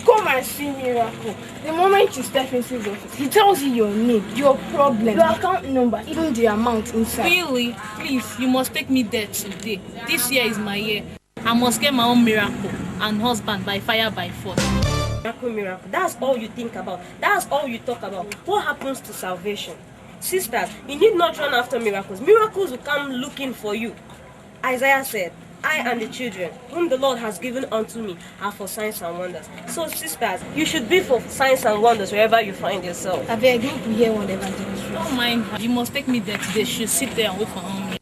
Come and see Miracle. The moment you step into his office, he tells you your name, your problem, your account number, even the amount inside. Really? Please, you must take me there today. This year is my year. I must get my own miracle and husband by fire by force. Miracle. That's all you think about. That's all you talk about. What happens to salvation? Sisters, you need not run after miracles. Miracles will come looking for you. Isaiah said, I and the children whom the Lord has given unto me are for signs and wonders. So sisters, you should be for signs and wonders wherever you find yourself. I beg you to hear whatever. Don't mind her. You must take me there today. She should sit there and wait for me.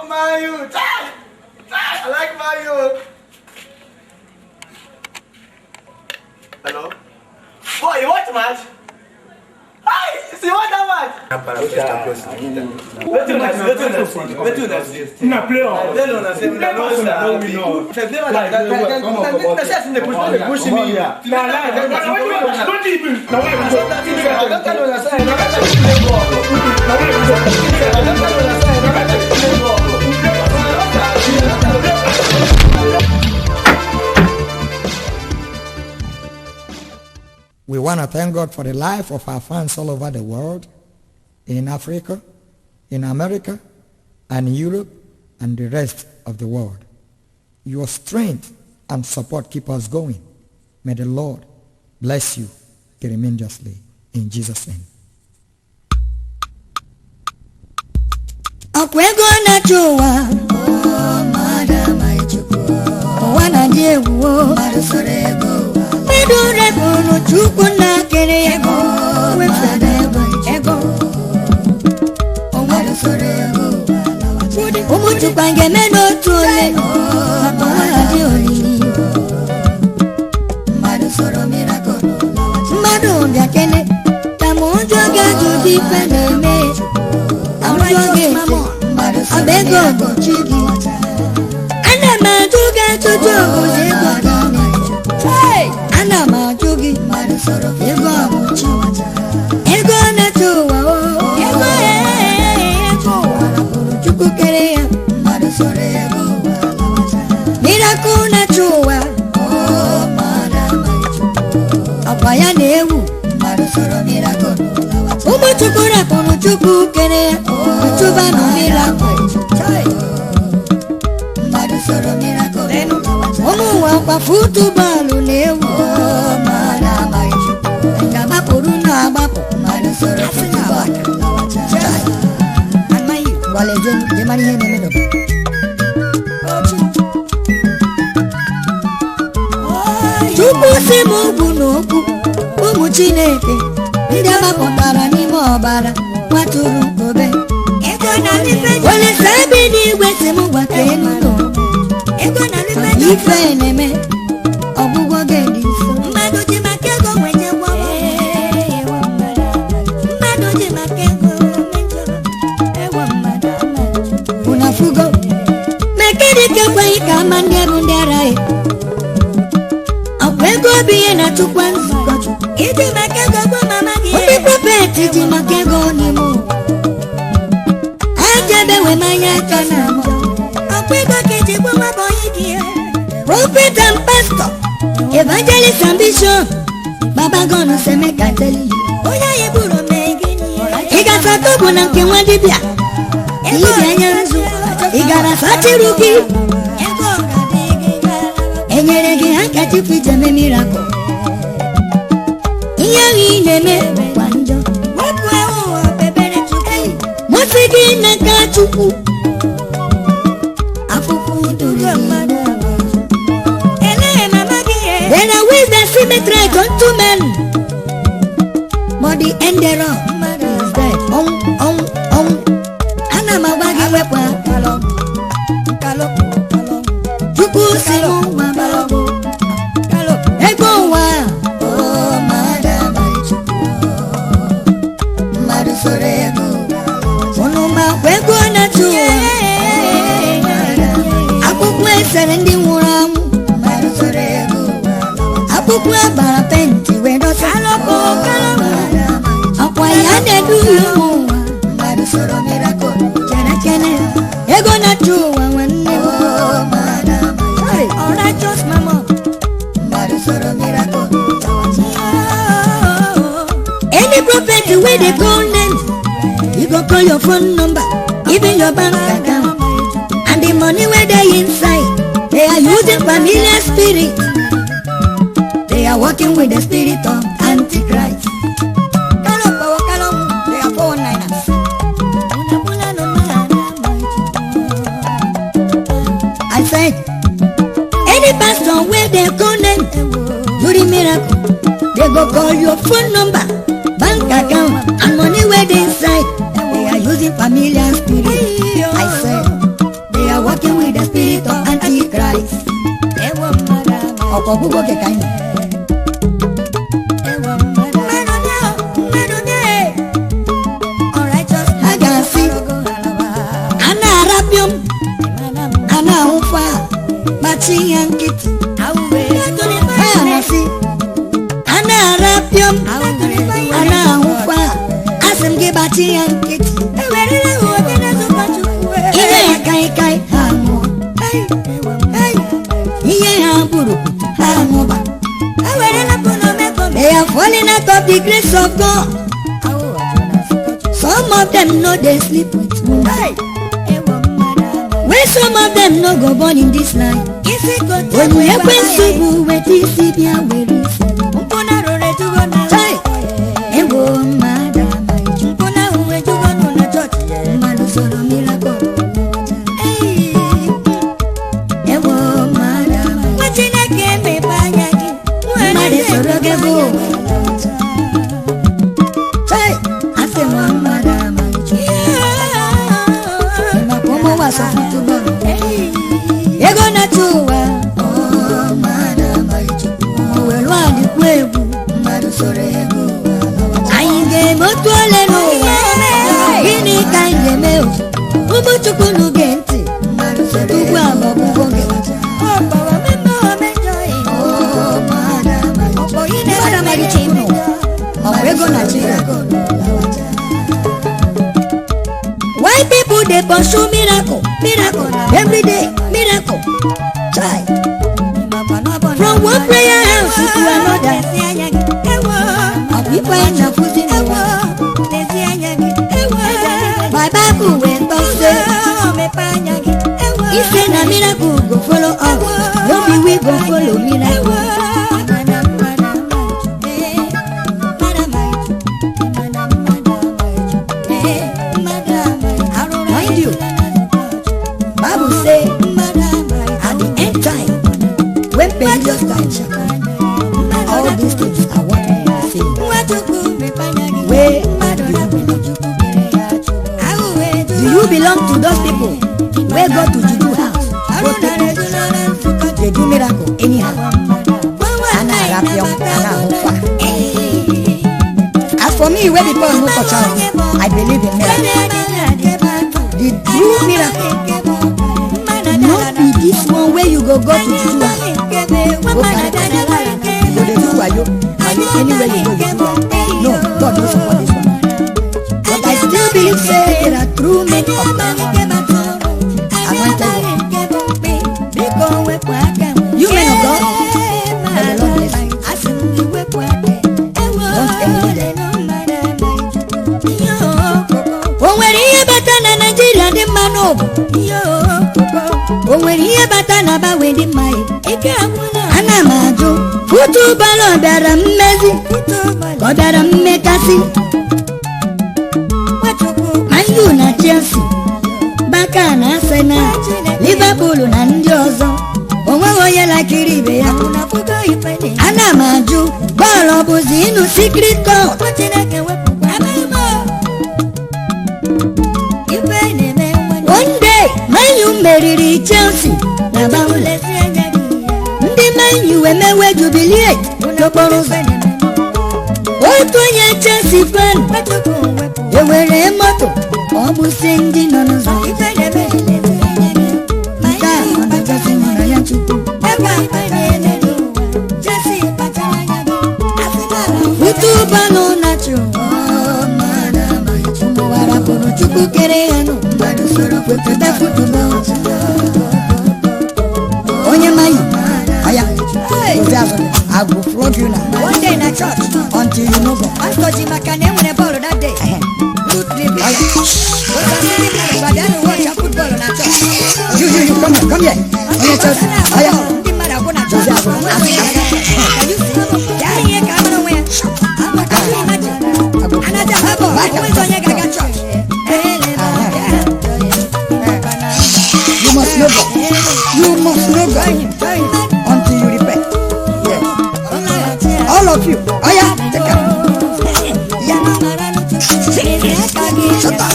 Mayu! I like Mayu! Hello? Boy, you watch match? Hi! You watch that match? We want to thank God for the life of our fans all over the world, in Africa, in America, and Europe, and the rest of the world. Your strength and support keep us going. May the Lord bless you tremendously. In Jesus' name. Prophet and pastor, evangelist and bishop, Baba gonna say make I tell you. Oya yeburo megini. Igasa tobo na nkewa dibia. Ibia nyanzu. Igara satiruki. Enyerege hakati fiteme miracle. Iyangi neme wanjo. Mokwe o bebere tuki. Mosigi na kachuku. Afufu turu mada. enemy tried unto men, but the end thereof is dead. Ana m agwa gị wepụ Chukwu si n'ụwa ego ụwa mmadụ soro ego unu makwa ego na-atụ ụwa akwụkwọ esere ndị nwụrụ anwụ akwụkwọ agbara penti wee dọsa ọkwa ya na-edu ụmụ ụwa ego na-atụ ụwa nwanne righteous mama any prophet wey dey call name, you go call your phone number, even your bank account, and the money wey dey inside, they are using familiar spirit. They are working with the spirit of Antichrist. They are 419ers. I said, any pastor where they call them do the miracle, they go call your phone number, bank account, and money where they inside. They are using familiar spirit. I said, they are working with the spirit of Antichrist. They are falling out of the grace of God. Some of them know they sleep with women. When some of them no go born in this life. When we have been so with this Libya, we receive. Why people they pursue miracle every day, miracle? Try from one prayer house to another. People end up losing the world. My Bible went on say, if a miracle go follow up, no be we go follow miracle. Mind you, Bible say at the end time, when perilous times shall come, all these things are what we say. Do you belong to those people where go to Juju house? They do miracle anyhow. As for me, where the power no touch out, I believe in miracle. The true miracle, not be this one where you go to Juju house. Go carry it. So they do are you anywhere you go, you do. No, God knows support this one. But I still believe say there are true men of God. Anointed one. You men of God, may the Lord bless you. Don't envy them. Oh, when he better than Nigeria, the man of. Oh, when he better than about with the mind. Anamaju, football or better messy, or better make us see. Man, you not Chelsea, Bacana, Sena, Liverpool, and yours. Oh, onye lakiri ibe ya ana m ajụ bọọlụ ọ bụzi ịnụ secret code. One day Man U meriri Chelsea na Burnley. Ndị Man U emewe jubilee n'okporo ụzọ. Otu onye Chelsea fan ewere moto ọ bụ si ndị nọ n'ụzọ. Nke a ọ na-achọsi mụ na ya Chukwu. Utu ụbanụ na-achụ warapụrụ Chukwu kere ya nụ mmadụ soro kwekọta football. Onye mayi aya I will flog you now. One day in a church until you know God. Pastor Jim Makane when a ball that day. Good living. But then watch a football on a church. You come here. On your church. Aya. You must know God. You must know God until you repent. Yeah. All of you. Oh yeah. Take care. Yeah. Shut up.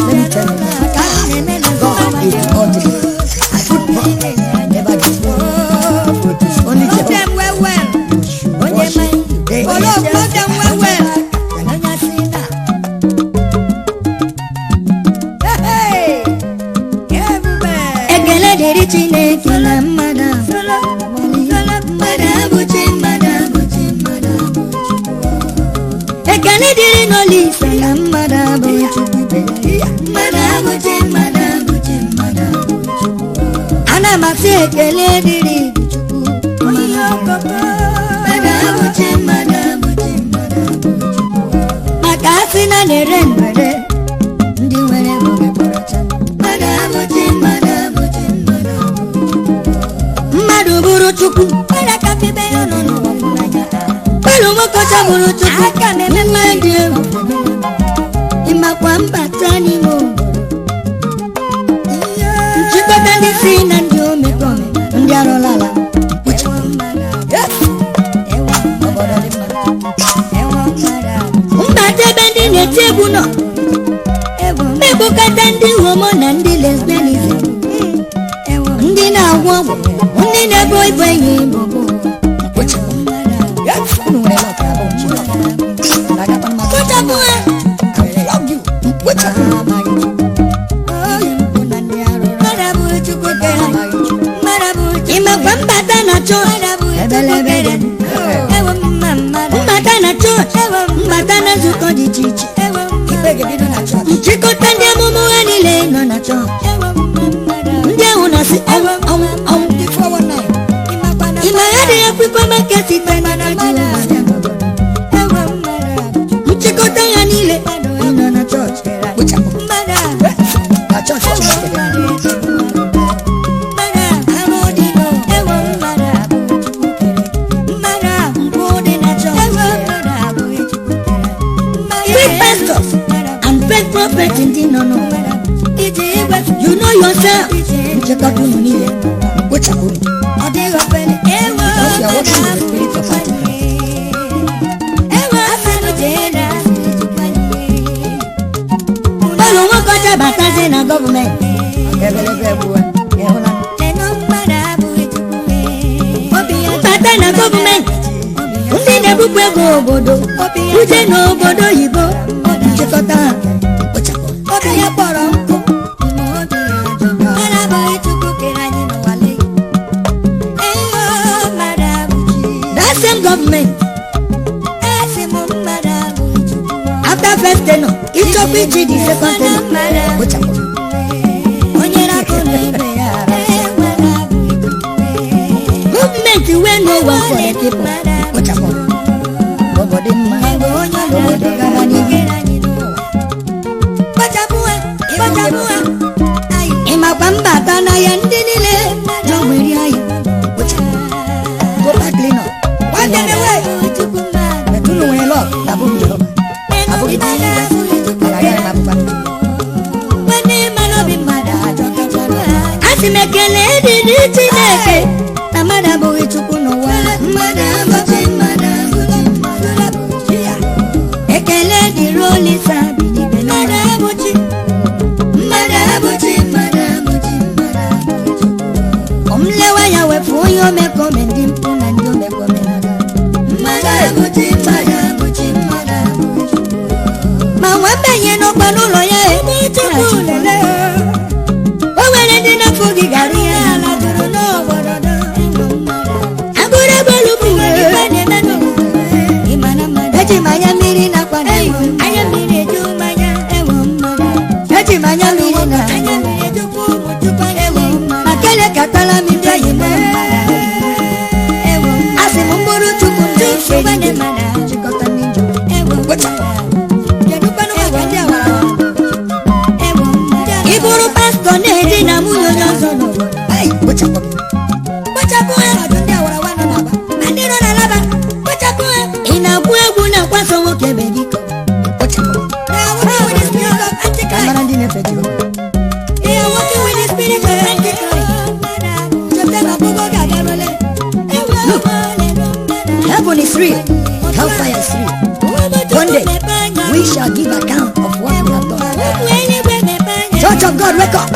Let me tell you. God is ultimate. Football never gives up. Only them well. Ekele dịrị Chineke na mmadụ. Ekele dịrị n'Olisa na mmadụ bụ Chukwu. Ana m asị ekele dịrị Chukwu. Maka asị na na-ere nwere ndị nwere mmadụ bụrụ Chukwu. Pẹ̀lú mọ́kọ́ta bụrụ Chukwu. Mma dị egwu ịmakwa mbata n'ime nchịkọta ndị si na ndị omekome ndị arụlala. Mbata ebe ndị na-eti egwu nọ mekpokọta ndị homo na ndị lesbianism, ndị na-agwọ ọgwụ, ndị na-ebo ibu enyi bobo. Ịmakwa mbata na chọọchị mbata na chọọchị mbata na nzukọ dị iche iche nchịkọta ndị amụmụ ha niile nọ na chọọchị. Ndị ahụ na-asị ọnwụ. Ịma ya dị akwụkwọ maka site na nchịkọta ya niile nọ na chọọchị. Na chọọchị prophet in the no. You know yourself. Check out on me. What's up? Are they open? You are working with the spirit of Antichrist. Government. Government. Ndị na-ebukwa ego obodo uje n'obodo oyibo nchịkọta obi ya kpọrọ nkụ. That same government after first tenure ịchọkwa iji the second tenure government wey no one for the people. Ịmakwa mbata na ya ndị niile n'ogweri anyị. Go back clean up. One day away. Metụrụ nwere lọ na abụghị Jehova. Abụghị dị iwe. Agaghị m abụkwa. Nwanne mmadụ obi mmadụ ajọ. Asị m ekele dịrị Chineke nwanyị nọkwa n'ụlọ ya o nwere ndị na-afọ gị gara ya agụrụ ebelu bụ eji m anya mmiri nakwa na eji m anya mmiri na makele katala m ibe yi m asị m mkpụrụ chukwu ndị chịkọta n'iju ị bụrụ pastọ na-eji na nwunye onye ọzọ ị na-akwụ egwu na-akwaso nwoke be gị kamara ndị na-efe gị look, heaven is real, hellfire is real. One day we shall give account of what we have done. Church of God, wake up.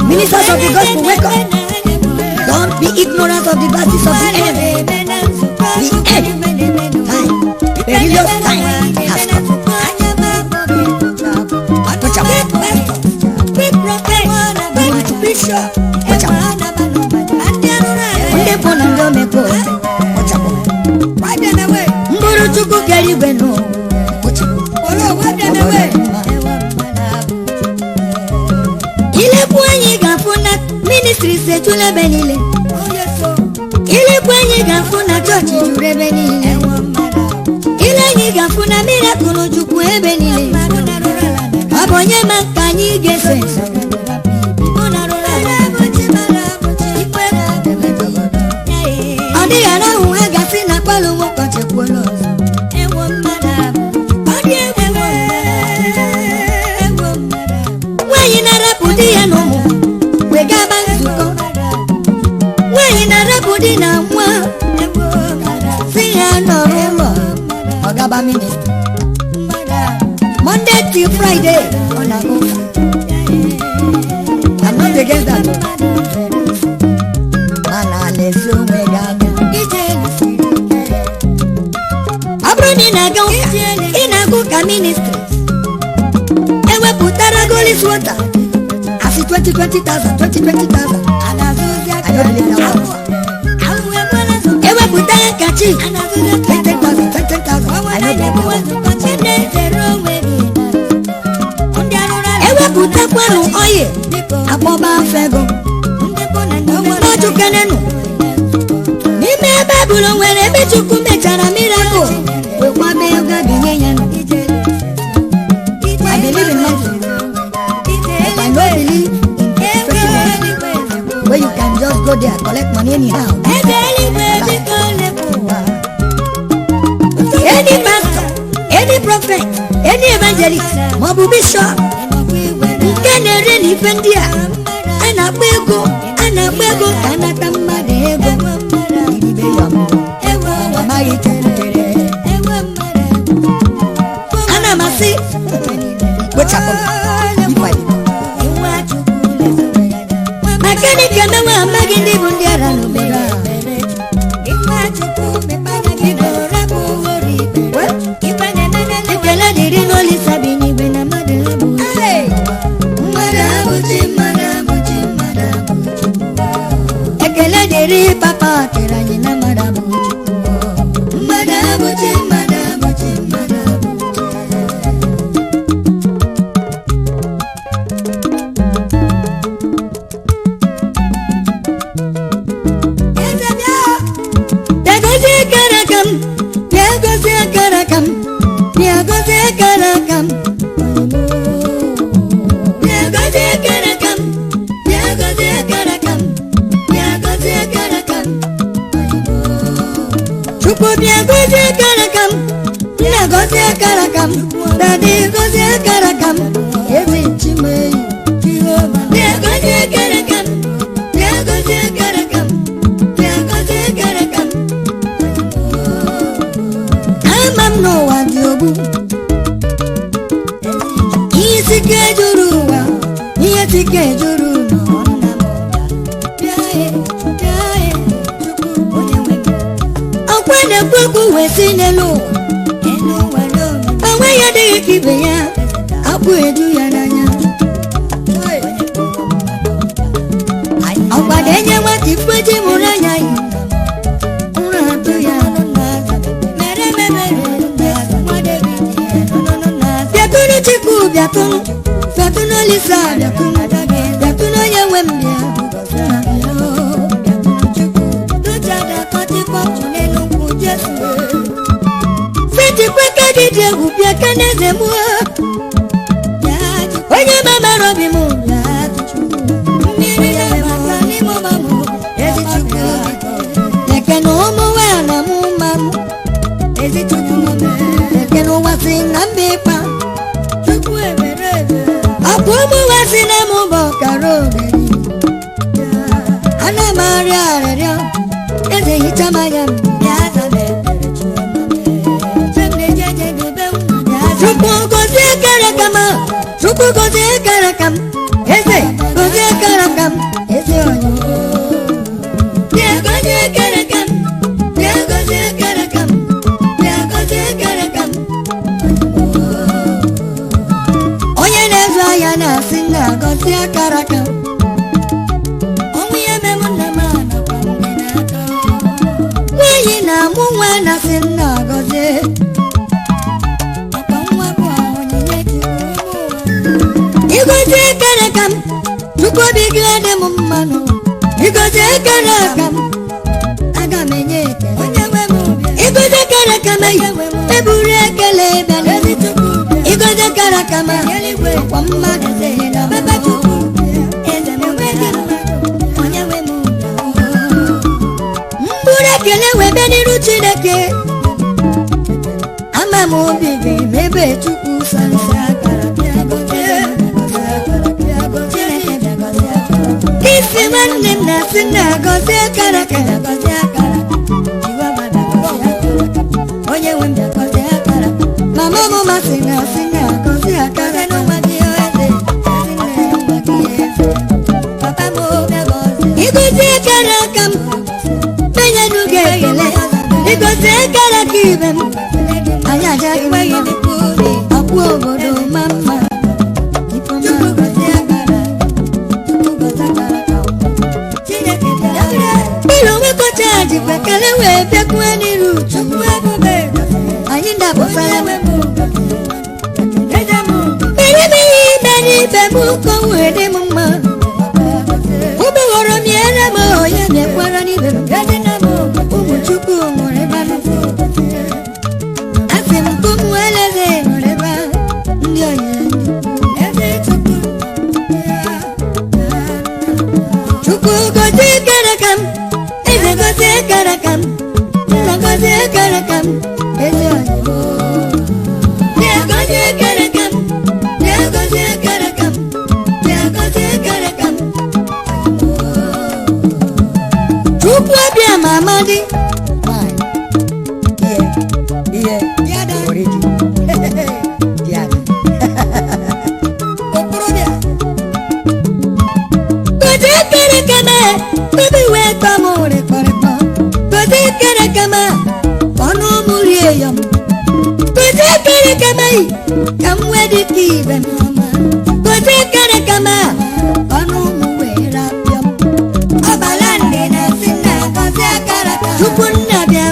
Ministers of the gospel, wake up. Don't be ignorant of the verses of the enemy. The end time, perilous time has come. Watch out. Watch out. Mburu chukwu kere igwe nụ ilekwu anyị ga-afụ na ministri setụla ebe niile ilekwu anyị ga-afụ na chọọchị juru ebe niile ile anyị ga-afụ na mirakụl jukwu ebe niile ọ bụ onye ma ka anyị ga-eso ọ dịghị ara ahụ ha gasị na palọ ụkọchị kwuola ọzọ nwaanyị na-arapụ di ya na ụmụ wee gaba nzukọ nwaanyị na-arapụ di na nwa si ya nọrọ ụlọ ọ gaba ministri Monday till Friday ọ na-agụ I'm not against that. Mana lesi onwe gị anya ọ bụrụ na ị na-aga ụka ị na-aga ụka ministri ewepụtara golis wota asị 20,000 ewepụtara kachi 20,000 ewepụtakwanụ oyi akpọba afọ ego ọjụkenenu n'ime ebe bụrụ nwere ebe chukwu mechara mirakụl wekwaba ego binye ya I believe in nothing but I don't believe in festival where you can just go there collect money anyhow. Any pastor, any prophet, any evangelist maọbụ bishop nke na-ere n'ife ndị a na-agba ego ka anata mmadụ ego iribe ya amaghị chere ana m asị wechapụ maka dị ka emewe amaghị ndị bụ ndị ara n'obodo ekele dịrị n'olisa bi n'igwe na mmadụ ekele dịrị papa kere anyị na mmadụ Daddy gozie karakam ezi chime gozie karakam amam n'ụwa dị ogbu ihe sike juru ụwa ihe sike juru ọkwa na-ekwu okwu wee si n'elu ụwa nwa ya adịghị ka ibe ya akwụ edu ya n'anya ọgbada enye nwata ife ji mụrụ anya yi ụra atụ ya bịatụnụ Chukwu bịatụnụ bịatụnụ Olisa bịatụnụ bịatụnụ onye nwe m bịa fetikweka dịdị egwu bịa ka n'eze m onye mamara obi m ekene ụmụ nwa na mụ mma m ekene ụwa si na mba ịkpa ọkụ ụmụ nwa si na mụ bụ ọkara ogeri ana m arịọ arịrịọ eze hicha m anya m Chukwu gozie kara kama Chukwu gozie kara kam eze gozie kara kam eze onye bịa gozie kara kam bịa gozie kara kam bịa gozie kara kam onye na-ezu ahịa na-asị na gozie kara kam ọnwụ ya mem nna m anakwa mgbe n'aka nwaanyị na-amụ nwa na-asị na gozie igozie kara kam Chukwu obi gị dị m mmanụ igozie kara kam aga m enye ekele igozie kara kam eburu ekele bịa igozie kara kam kwa mmadụ na baba Chukwu mburu ekele wee bịa n'iru Chineke ama m obi gị ebe Chukwu sansa akara isi nwanne m na-asị na gozie akara akara gozie akara onye nwe m gozie akara mama m masị na-asị na gozie akara papa m igozie akara aka m menyenu gị ekele igozie akara aka ibe m anyị agaghị ọkpụ obodo ma mma bekele wee bịakwuo n'iru Chukwu anyị ndapụtara mere m ihe ime n'ibe m ka o wee dị m mma ụgbọghọrọ m yere m onye na-ekwara n'ibe m ụmụ Chukwu nwere ebe asị m ka ụmụ eleze nwere ebe ndị onye Chukwu gozie kara kam eze gozie kara kam nna gozie kara kam eze onye bịa gozie kara kam bịa gozie kara kam bịa gozie kara kam Chukwu abịa ma amadi gozie kara kama baby wee kpamụrụ kpọrịkpọ gozie kara kama ọnụ ụmụ rie yọm gozie kara kama ka m wee dị ka ibe m gozie kara kama ọnụ ụmụ wee rapịọm ọbala ndị na-asị na gozie kara kama Chukwu nna bịa